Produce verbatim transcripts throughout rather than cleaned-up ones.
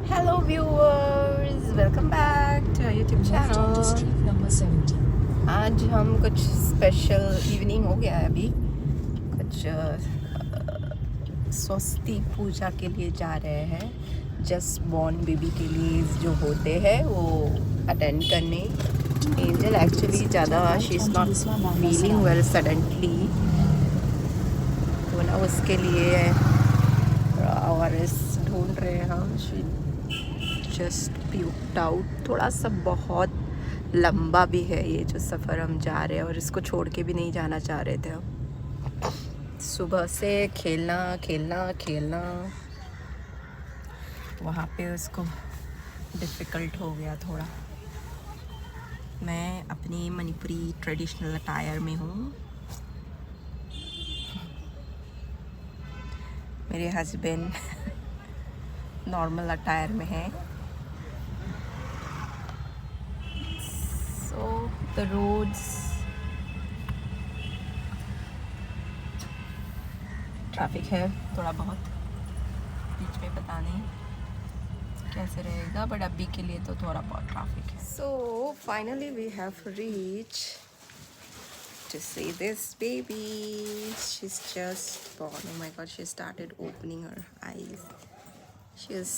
Hello viewers, welcome back to our YouTube channel. आज हम कुछ स्पेशल इवनिंग हो गया है अभी, कुछ अ, स्वस्ति पूजा के लिए जा रहे हैं। जस्ट बॉर्न बेबी के लिए जो होते हैं वो अटेंड करने। एंजल एक्चुअली ज़्यादा, she is not feeling well suddenly, तो ना उसके लिए ओ आर एस ढूंढ रहे हैं हम। She just puked out। थोड़ा सा बहुत लंबा भी है ये जो सफ़र हम जा रहे हैं, और इसको छोड़ के भी नहीं जाना चाह रहे थे हम। सुबह से खेलना खेलना खेलना, वहाँ पे उसको डिफ़िकल्ट हो गया थोड़ा। मैं अपनी मणिपुरी ट्रेडिशनल अटायर में हूँ। मेरे हस्बैंड नॉर्मल अटायर में है। So the roads, ट्रैफिक है थोड़ा बहुत, बीच में पता नहीं कैसे रहेगा, बट अभी के लिए तो थोड़ा बहुत ट्रैफिक है। So finally we have reached to see this baby. She's just born. Oh my god, she started opening her eyes. She is,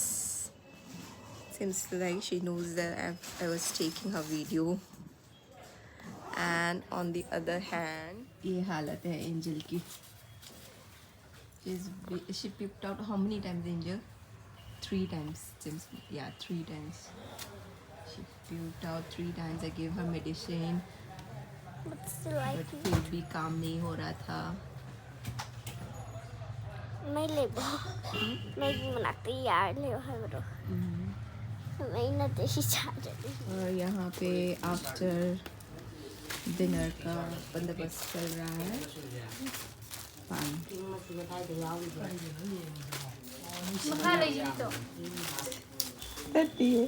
seems like she knows that I, I was taking her video. And on the other hand, ये हालत है angel की। She's, she puked out how many times, Angel? Three times, seems. Yeah, three times. She puked out three times. I gave her medicine, But still, I but फिर भी काम नहीं हो रहा था। may label. Maybe manakta yar leo hagro. May na te shi cha jati. और यहाँ पे आफ्टर डिनर का बंदोबस्त चल रहा है। पान। ꯅꯠꯇꯤꯌꯦ꯫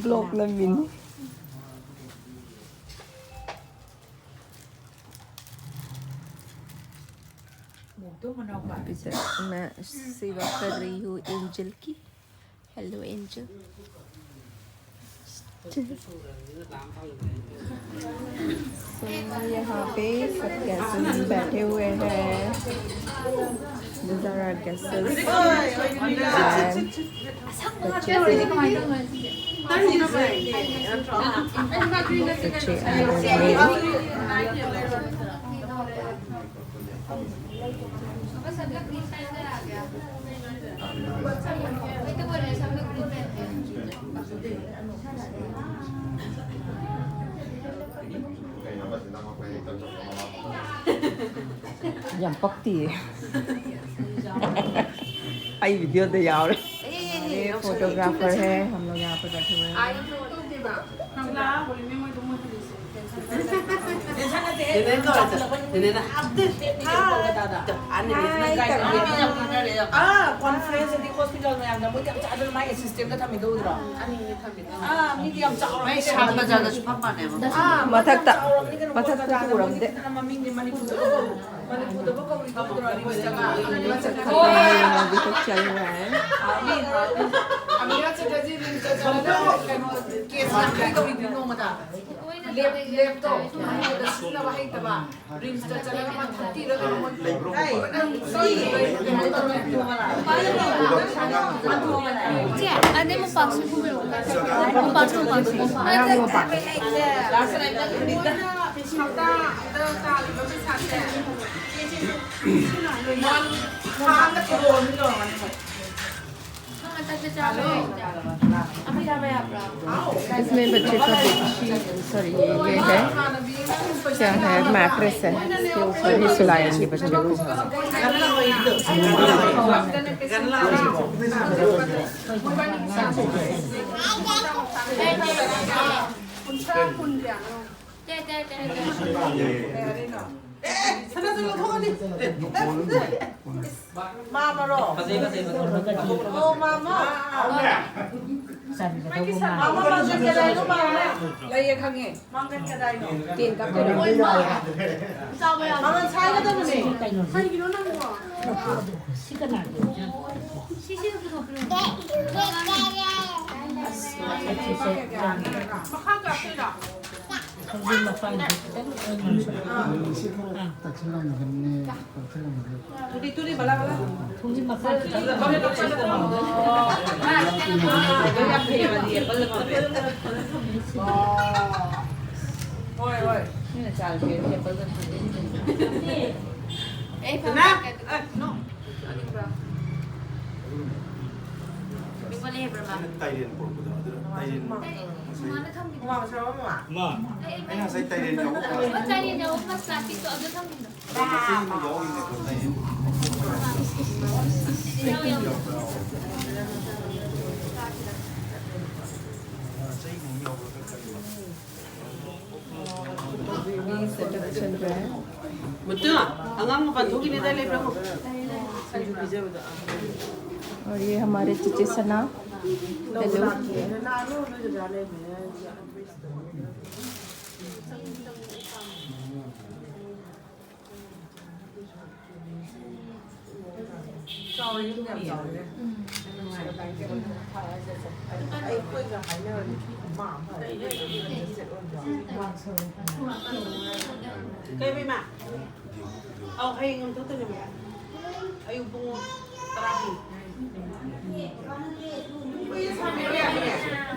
ꯕ꯭ꯂꯣꯛ ꯅꯝꯃꯤꯅꯤ꯫ अभी तक मैं सेवा कर रही हूँ एंजल की। Hello, Angel. So, यहाँ पे सब गेस्ट्स बैठे हुए हैं। These are our guests. And बच्चे, बच्चे अंदर में। ꯌꯥꯝ ꯄꯛꯇꯤꯌꯦ꯫ ꯑꯩ ꯚꯤꯗꯤꯑꯣꯗ ꯌꯥꯎꯔꯦ꯫ ꯑꯦ, ꯑꯦ, ꯑꯦ, ꯑꯦ, ꯌꯥꯎꯁꯜꯂꯦ꯫ ꯐꯣꯇꯣꯒ꯭ꯔꯥꯐꯔ ꯍꯦ, ꯍꯝ ꯂꯣꯒ ꯌꯥꯍꯥ ꯄꯔ ꯕꯩꯊꯦ ꯍꯨꯑꯦ ꯍꯦ꯫ ꯑꯥꯏ, ꯇꯧꯗꯦꯕ꯫ ꯈꯪꯕ꯭ꯔꯥ? ꯇꯦꯟꯁꯟ ꯅꯠꯇꯦ꯫ ꯅꯦꯅꯦ ꯀꯧꯔꯁꯦ꯫ ꯅꯦꯅꯦꯅ꯫ ꯑꯥ, ꯀꯣꯟꯐ꯭ꯔꯦꯟꯁ ꯑꯗꯤ ꯍꯣꯁꯄꯤꯇꯥꯜ ꯃꯌꯥꯝꯅ ꯃꯣꯏꯗꯤ ꯌꯥꯝ ꯆꯥꯗꯅ ꯃꯥꯏ ꯑꯦꯁꯤꯁꯇꯦꯟꯒ ꯊꯝꯃꯤꯗꯣ ꯎꯗ꯭ꯔꯣ? ꯑꯥ, ꯃꯤꯗꯤ ꯌꯥꯝ ꯆꯥꯎꯔꯕꯅꯤ ꯃꯥꯏ ꯁꯥꯠ ꯀꯩꯅꯣ꯫ ꯕꯖꯥꯔꯗꯁꯨ ꯐꯝ ꯃꯥꯟꯅꯩꯕ꯫ ꯑꯥ, ꯃꯊꯛꯇ, ꯃꯊꯛꯇ ꯃꯊꯛꯇ ꯄꯨꯔꯝꯗꯦ꯫ ꯃꯣꯏꯒꯤꯗꯤ ꯐꯖꯅ ꯃꯃꯤꯡꯗꯤ ꯃꯅꯤꯄꯨꯔꯗꯕꯨ ꯀꯧ-, ꯃꯅꯤꯄꯨꯔꯗꯕꯨ ꯀꯧꯔꯤꯗꯣ ꯎꯗ꯭ꯔꯣ, ꯔꯤꯝꯁꯇꯒ? ꯃꯊꯛꯇ ꯃꯣꯏ ꯍꯧꯖꯤꯛ ꯆꯠꯂꯤ ꯍꯥꯏ꯫ ꯑꯥ, ꯃꯤ, ꯑꯥ, ꯃꯤ꯫ ꯑꯃꯤꯔꯥ ꯆꯦꯇꯔꯖꯤ ꯔꯤꯝꯁꯇ ꯆꯠꯂꯒ ꯀꯩꯅꯣ, ꯀꯦꯁ ꯌꯥꯡꯈꯩ ꯇꯧꯔꯤꯗꯨꯗꯤ ꯅꯣꯡꯃꯗ꯫ ꯂꯦꯞ-, ꯂꯦꯞꯇꯣ ꯃꯅꯤꯄꯨꯔꯗ ꯁꯨꯅꯕ ꯍꯩꯇꯕ꯫ ꯔꯤꯝꯁꯇ ꯆꯠꯂꯒ ꯃꯥ ꯊꯥꯔꯇꯤꯔ ꯀꯩꯅꯣ ꯃꯣꯏ ꯂꯩꯕ꯭ꯔꯣ? ꯀꯩꯅꯣ ꯇꯧꯔꯦ꯫ ꯆꯦ, ꯑꯗꯩ ꯃꯣꯝꯄꯥꯛꯁꯨ ꯄꯨꯕꯤꯔꯛꯑꯣ꯫ ꯃꯣꯝꯄꯥꯛꯁꯨ, ꯃꯣꯝꯄꯥꯛꯁꯨ꯫ ꯃꯣꯏꯅ ꯍꯞꯇꯥ ꯑꯝꯗ ꯇꯥꯜꯂꯤꯕ ꯄꯩꯁꯥꯁꯦ ꯊꯥ ꯑꯝꯗ ꯀꯔꯣꯔ ꯑꯃꯗꯤ ꯌꯧꯔꯝꯒꯅꯤ ꯃꯣꯏ꯫ इसमें बच्चे का बेडशीट, सॉरी, ये है, क्या है, मैट्रेस है, इसके ऊपर ही सुलाएंगे बच्चों को। ꯃꯥꯃꯔꯣ? ꯐꯖꯩ, ꯐꯖꯩ, ꯐꯖꯩ꯫ ꯑꯣ, ꯃꯥꯃ꯫ ꯃꯥꯃ ꯃꯥꯡꯒꯟ ꯀꯗꯥꯏꯅꯣ, ꯃꯥꯃ? ꯂꯩꯌꯦ, ꯈꯪꯉꯦ꯫ ꯃꯥꯡꯒꯟ ꯀꯗꯥꯏꯅꯣ? ꯇꯦꯟ ꯀꯞꯇꯣꯏꯔꯣ? ꯃꯥꯃ꯫ ꯃꯥꯃ ꯁꯥꯏꯒꯗꯕꯅꯦ꯫ ꯀꯩꯅꯣꯁꯦ꯫ ꯀꯩꯒꯤꯅꯣ ꯅꯪꯕꯣ? ꯁꯤ ꯀꯅꯥꯒꯤ? ꯁꯤꯁꯦ ꯄꯨꯊꯣꯛꯈ꯭ꯔꯦ꯫ ꯊꯣꯡꯖꯤꯟ ꯃꯄꯥꯟꯗ ꯈꯤꯇꯪ ꯑꯣꯏꯅ ꯁꯤ ꯈꯔ ꯇꯛꯁꯤꯜꯂꯝꯒꯅꯤ, ꯇꯛꯁꯤꯜꯂꯝꯒꯅꯤ꯫ ꯊꯣꯡꯖꯤꯟ ꯃꯄꯥꯟ ꯈꯤꯇꯪ ꯑꯣꯏꯅ ꯇꯛꯁꯤꯜꯂꯝꯒꯅꯤ꯫ ꯍꯣꯏ, ꯍꯣꯏ꯫ ꯃꯤꯅ ꯆꯥꯔꯁꯦ ꯑꯦꯄꯜꯒ ꯊꯝꯖꯤꯟ꯫ ꯑꯦ, ꯐꯖꯅ꯫ ꯑꯦ, no꯫ ꯆꯥꯅꯤꯡꯕ꯭ꯔꯥ? ꯃꯤꯉꯣꯟꯗ ꯍꯦꯛꯄ꯭ꯔꯥ ꯃꯥ? ꯇꯥꯏꯔꯦꯟ ꯄꯨꯔꯛꯄꯗꯣ, ꯑꯗꯨꯅ ꯇꯥꯏꯔꯦꯟ ꯃꯥꯅ ꯊꯝꯈꯤꯕ꯫ ꯃꯥ ꯃꯁꯥ ꯃꯃꯥ? ꯃꯥ꯫ ꯑꯩ ꯉꯁꯥꯏ ꯇꯥꯏꯔꯦꯟ ꯌꯥꯎꯕ ꯄꯨꯔꯛꯄ꯫ ꯇꯥꯏꯔꯦꯟ ꯌꯥꯎꯕ ꯄ꯭ꯂꯥꯁꯇꯤꯛꯇꯣ ꯑꯗꯨ ꯊꯝꯈꯤꯕ꯫ ꯃꯆꯩ ꯑꯃ ꯌꯥꯎꯔꯤꯅꯦꯀꯣ, ꯇꯥꯏꯔꯦꯟ꯫ ꯃꯆꯩ ꯑꯃ ꯌꯥꯎꯕ꯭ꯔꯥ ꯈꯜꯂꯤꯕ꯫ ꯃꯨꯠꯇꯨ, ꯑꯉꯥꯡ ꯃꯄꯥꯟ ꯊꯣꯛꯈꯤꯅꯦꯗꯥꯏ, ꯂꯩꯕ꯭ꯔꯥ? ꯁꯤꯡꯖꯨ ꯄꯤꯖꯕꯗꯣ, ꯑꯥ꯫ और ये हमारे चीचे सना। हेलो। ꯆꯥꯎꯔꯦ, ꯌꯨꯝ ꯌꯥꯝ ꯆꯥꯎꯔꯦ꯫ ꯎꯝ꯫ ꯑꯩꯈꯣꯏꯒ ꯍꯥꯏꯅꯔꯗꯤ ꯃꯥ ꯑꯃ ꯐꯔꯦ꯫ ꯀꯩꯕ ꯏꯃꯥ? ꯑꯧ, ꯍꯌꯦꯡ ꯑꯃꯨꯛ ꯊꯣꯛꯇꯣꯏꯅꯦꯕ꯫ ꯑꯌꯨꯛ ꯄꯨꯡ ꯇꯔꯥꯒꯤ꯫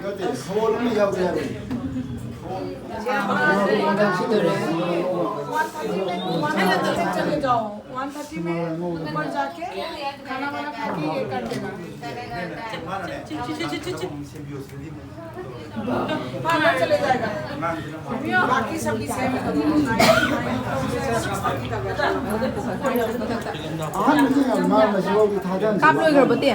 ꯅꯠꯇꯦ, ꯁꯣꯜ ꯑꯃ ꯌꯥꯎꯗꯦ ꯍꯥꯏꯕꯅꯤ꯫ ꯁꯣꯜ꯫ ꯆꯠꯂꯦ, ꯆꯠꯂꯦ, ꯆꯠꯂꯦ, ꯆꯠꯂꯦ꯫ वन थर्टी में ऊपर जाके खाना वाना खा के ये कर देना। पार्लर चले जाएगा। बाकी सब भी सेम है। ꯀꯥꯞ ꯂꯣꯏꯈ꯭ꯔꯕꯗꯤ?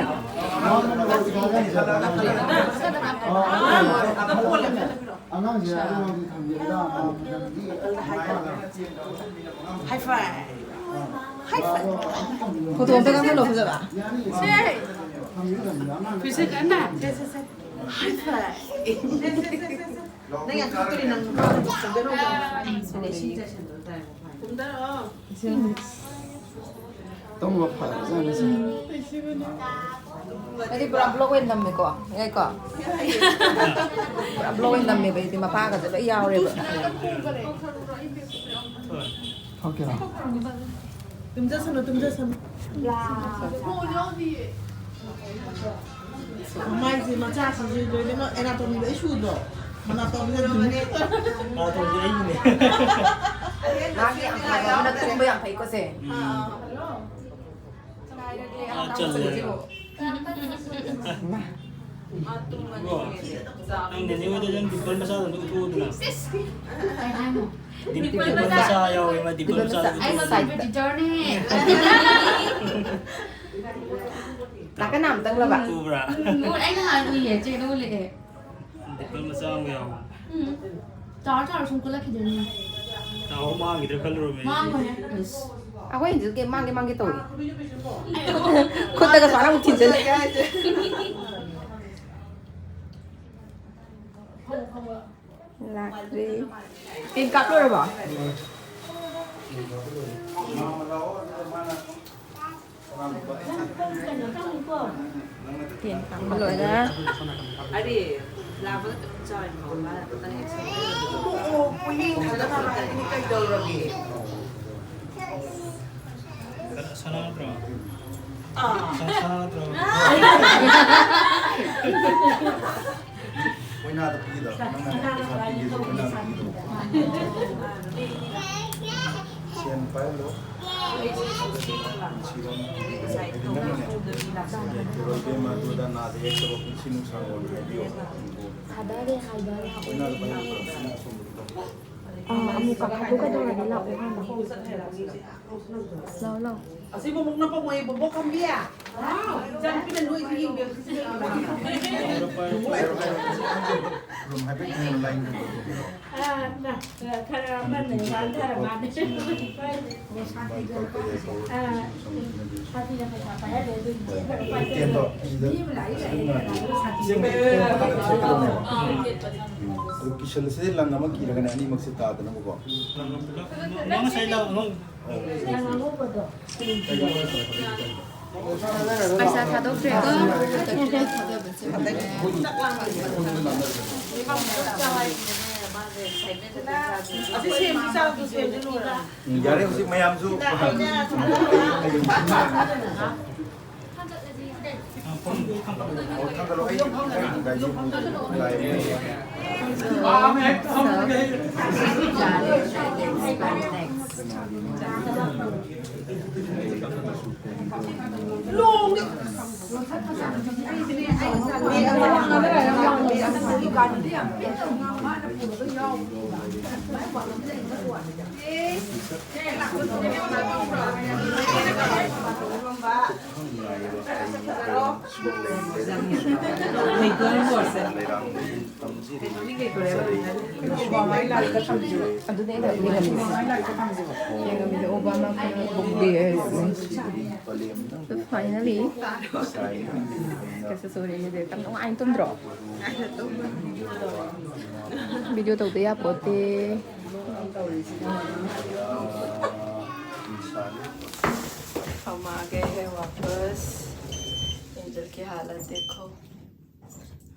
ꯑꯉꯥꯡꯁꯦ ꯑꯗꯨꯃꯛꯇꯤ ꯊꯝꯕꯤꯔꯒ, ꯑꯥ, ꯃꯊꯪꯗꯤ ꯍꯥꯏ ꯐꯥꯏ꯫ ꯍꯥꯏ ꯐꯥꯏ꯫ ꯐꯣꯇꯣ ꯑꯝꯇ ꯀꯥꯞꯍꯜꯂꯣ, ꯐꯖꯕ꯫ ꯁꯦ꯫ ꯊꯝꯕꯤꯔꯒ ꯊꯝꯕꯤꯔꯒ ꯑꯉꯥꯡ ꯐꯤꯖꯦꯠ ꯀꯟꯅ꯫ ꯁꯦ, ꯁꯦ, ꯁꯦ꯫ ꯍꯥꯏ ꯐꯥꯏ꯫ ꯁꯦ, ꯁꯦ, ꯁꯦ, ꯁꯦ, ꯁꯦ꯫ ꯅꯪ ꯌꯥꯝ ꯊꯣꯛꯇꯣꯔꯤ, ꯅꯪ ꯅꯨꯄꯥ ꯑꯃ ꯆꯪꯖꯔꯣꯏꯗ꯭ꯔꯣ? ꯁꯤꯗ ꯏꯁꯤꯡ ꯆꯥꯏꯁꯟꯕ ꯇꯥꯏ, ꯃꯐꯥꯏ꯫ ꯀꯨꯝꯗꯔꯛꯑꯣ꯫ ꯇꯨꯝꯕ ꯐꯔꯕꯖꯥꯠꯅꯤ, ꯁꯦ꯫ ꯑꯩꯗꯤ ꯄꯨꯔꯥ ꯕ꯭ꯂꯣꯛ ꯑꯣꯏꯅ ꯅꯝꯃꯦꯀꯣ꯫ ꯌꯥꯏꯀꯣ? ꯄꯨꯔꯥ ꯕ꯭ꯂꯣꯛ ꯑꯣꯏꯅ ꯅꯝꯃꯦꯕ ꯑꯩꯗꯤ, ꯃꯄꯥꯒꯁꯦ ꯂꯣꯏ ꯌꯥꯎꯔꯦꯕ꯫ ꯐꯛꯀꯦꯔꯥ? ꯇꯨꯝꯖꯁꯅꯨ, ꯇꯨꯝꯖꯁꯅꯨ꯫ ꯃꯃꯥꯏꯁꯦ, ꯃꯆꯥꯁꯤꯡꯁꯦ ꯂꯣꯏꯅꯃꯛ ꯑꯦꯅꯥꯇꯣꯃꯤ ꯂꯣꯏ ꯁꯨꯗ꯭ꯔꯣ? ꯃꯅꯥꯇꯣꯟꯁꯦ ꯑꯗꯨꯝ ꯃꯥꯇꯣꯟꯁꯦ ꯑꯩꯒꯤꯅꯦ꯫ ꯃꯥꯒꯤ ꯌꯥꯝ ꯐꯕ ꯑꯃꯅ ꯇꯨꯝꯕ ꯌꯥꯝ ꯐꯩꯀꯣ ꯁꯦ꯫ ꯑꯥ, ꯑꯥ꯫ ꯑꯥ, ꯆꯜꯂꯦ꯫ ꯅꯪ ꯅꯦꯅꯦ ꯍꯣꯏꯗ ꯅꯪ ꯗꯤꯝꯄꯜ ꯃꯆꯥꯗꯣ ꯑꯝꯇ ꯎꯠꯊꯣꯛꯎꯗꯅ꯫ ꯀꯩ ꯍꯥꯏꯅꯣ? ꯗꯤꯝꯄꯜ ꯃꯆꯥ ꯌꯥꯎꯋꯦ, ꯃꯥ ꯗꯤꯝꯄꯜ ꯃꯆꯥꯗꯣ ꯎꯠꯊꯣꯛꯎꯗꯅ꯫ ꯑꯩ ꯁꯥꯏꯠ ꯄꯤꯛꯆꯔꯅꯦ꯫ ꯅꯥꯀꯟ ꯑꯝꯇꯪꯂꯕ? ꯎꯕ꯭ꯔꯥ? ꯎꯝ, ꯑꯩ ꯅꯍꯥꯟ ꯎꯏꯌꯦ, ꯆꯦꯅ ꯎꯠꯂꯛꯑꯦ꯫ ꯗꯤꯝꯄꯜ ꯃꯆꯥ ꯑꯃ ꯌꯥꯎꯕ꯫ ꯎꯝ꯫ ꯆꯥꯎꯔ ꯆꯥꯎꯔ ꯁꯨꯝ ꯀꯨꯜꯂꯛꯈꯤꯗꯣꯏꯅꯦ꯫ ꯆꯥꯎꯔ ꯃꯥꯡꯈꯤꯗ꯭ꯔꯥ ꯈꯜꯂꯨꯔꯕꯅꯦ ꯑꯩꯗꯤ꯫ ꯃꯥꯡꯉꯣꯏꯍꯦ꯫ ꯑꯁ꯫ ꯑꯩꯈꯣꯏ ꯑꯦꯟꯖꯦꯜꯒꯤ ꯃꯥꯡꯒꯦ ꯃꯥꯡꯒꯦ ꯇꯧꯔꯤ꯫ ꯈꯨꯠꯇꯒ ꯁꯨꯃꯥꯏꯅ ꯑꯃꯨꯛ ꯊꯤꯟꯖꯜꯂꯦ꯫ ꯂꯥꯛꯇ꯭ꯔꯤ꯫ ꯄꯦꯟ ꯀꯥꯞ ꯂꯣꯏꯔꯕꯣ? ꯐꯦꯟ ꯊꯥꯕ ꯂꯣꯏꯔꯦ꯫ ꯑꯔꯦ, ꯂꯥꯛꯄꯗ ꯀꯩꯅꯣꯝ ꯆꯥꯎ ꯍꯥꯏꯅ ꯀꯧꯕ, ꯃꯥꯅ ꯐꯖꯅ ꯑꯦꯛꯁꯟ ꯇꯧꯔꯦ꯫ ꯑꯣ, ꯑꯣ, ꯀꯨꯏꯅ ꯊꯥꯗꯅ ꯂꯥꯛꯏꯅꯤ ꯀꯩꯗꯧꯔꯒꯦ? ꯁꯅꯥ ꯅꯠꯇ꯭ꯔꯣ? ꯑꯥ꯫ ꯁꯅꯥ ꯅꯠꯇ꯭ꯔꯣ? ꯀꯣꯏꯅꯥꯗ ꯄꯤꯒꯗꯕ꯫ ꯅꯪꯅ ꯄꯩꯁꯥ ꯄꯤꯒꯦꯁꯨ ꯀꯣꯏꯅꯥꯗ ꯄꯤꯒꯗꯕ꯫ ꯁꯦꯟ ꯄꯥꯏꯍꯜꯂꯣ꯫ ꯄꯨꯟꯁꯤꯔꯣ? ꯅꯪꯅꯅꯦ, ꯏꯕꯦꯝꯃ ꯑꯗꯨꯗ ꯅꯥꯗ ꯌꯦꯛꯇꯕ ꯄꯨꯟꯁꯤ ꯅꯨꯡꯁꯥꯡꯂꯣꯟ ꯍꯥꯏꯕꯤꯌꯣ꯫ ꯊꯥꯗꯔꯦ ꯍꯥꯏꯕ ꯂꯥꯛꯑꯣ꯫ ꯀꯣꯏꯅꯥꯗ ꯄꯥꯏꯍꯜꯂꯣ꯫ ꯅꯪ ꯑꯁꯣꯝꯗ ꯄꯤꯊꯣꯛꯈ꯭ꯔꯣ꯫ ꯑꯥ, ꯑꯃꯨꯛ ꯀꯥꯈꯠꯂꯨ ꯀꯩꯗꯧꯔꯒꯦ? ꯂꯥꯛꯑꯣ ꯍꯥꯟꯅ꯫ ꯂꯥꯛꯑꯣ, ꯂꯥꯛꯑꯣ꯫ ꯑꯁꯤꯕꯨ ꯑꯃꯨꯛ ꯅꯞꯄꯝꯃꯣꯏ, ꯕꯣꯕꯣꯛ ꯈꯝꯕꯤ꯫ ꯍꯥꯎ, ꯏꯆꯥꯅꯨꯄꯤꯅ ꯅꯣꯏꯁꯤ ꯌꯦꯡꯕꯤꯔꯛꯈꯤꯁꯤ ꯀꯩꯅꯣ? ꯔꯨꯝ ꯍꯥꯏꯐꯦꯠ ꯌꯦꯡꯉꯣ, ꯂꯥꯏꯟꯗ ꯇꯧꯊꯣꯛꯄꯤꯔꯣ꯫ ꯑꯥ, ꯅ, ꯈꯔ ꯑꯃꯅ ꯋꯥꯟꯊꯔ ꯃꯥꯅꯦ꯫ ꯑꯥ, ꯁꯥꯊꯤꯅ ꯄꯩꯁꯥ ꯄꯥꯏꯍꯜꯂꯦ ꯑꯗꯨꯒꯤ ꯈꯔ ꯎꯄꯥꯏ ꯂꯩꯇꯦ꯫ ꯇꯦꯟꯗꯣ ꯁꯤꯗ ꯃꯤ ꯑꯃ ꯂꯥꯛꯏ ꯂꯥꯛꯏ ꯂꯥꯛꯏ ꯁꯥꯊꯤ꯫ ꯑꯁꯦꯡꯕ ꯇꯦꯟ ꯐꯖꯅ ꯁꯦꯠꯀꯗꯕꯅꯦꯕ꯫ ꯑꯗꯨ ꯀꯤꯁꯜꯂꯁꯤꯗꯤ ꯂꯪ ꯑꯃ ꯀꯤꯔꯒꯅꯦ ꯑꯅꯤꯃꯛꯁꯦ ꯇꯥꯗꯅꯕꯀꯣ꯫ ꯅꯪ ꯉꯁꯥꯏ ꯂꯪ ꯑꯉꯧ-, ꯂꯪ ꯑꯉꯧꯕꯗꯣ꯫ ꯄꯩꯁꯥ ꯊꯥꯗꯣꯛꯇ꯭ꯔꯦꯀꯣ꯫ ꯎꯝ, ꯌꯥꯔꯦ, ꯍꯧꯖꯤꯛ ꯃꯌꯥꯝꯁꯨ꯫ ꯑꯗꯨꯅꯦ ꯑꯩꯅ ꯌꯦꯡꯉꯝꯃꯤꯁꯦ꯫ ꯌꯦꯡꯉꯝꯃꯤꯁꯦ, ꯑꯣꯕꯥꯃꯥ ꯈꯔ ꯕꯨꯛ ꯗꯦ ꯍꯥꯏꯁꯤꯅꯦ꯫ Finally꯫ ꯀꯩꯁꯨ ꯁꯣꯔꯤꯅꯤꯗꯤ ꯌꯥꯝ ꯅꯨꯡꯉꯥꯏꯅ ꯇꯨꯝꯗ꯭ꯔꯣ? ꯚꯤꯗꯤꯑꯣ ꯇꯧꯗ ꯌꯥꯄꯣꯠꯇꯦ꯫ हम आ गए हैं वापस। एंजल की हालत देखो।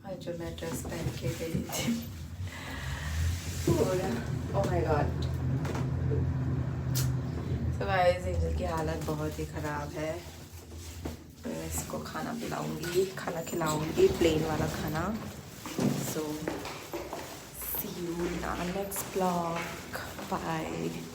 आज जो मैं ड्रेस पहन के गई थी, पूरा, oh my God। So guys, angel की हालत बहुत ही ख़राब है। मैं इसको खाना पिलाऊंगी, खाना खिलाऊंगी, प्लेन वाला खाना। So see you in our next vlog। Bye।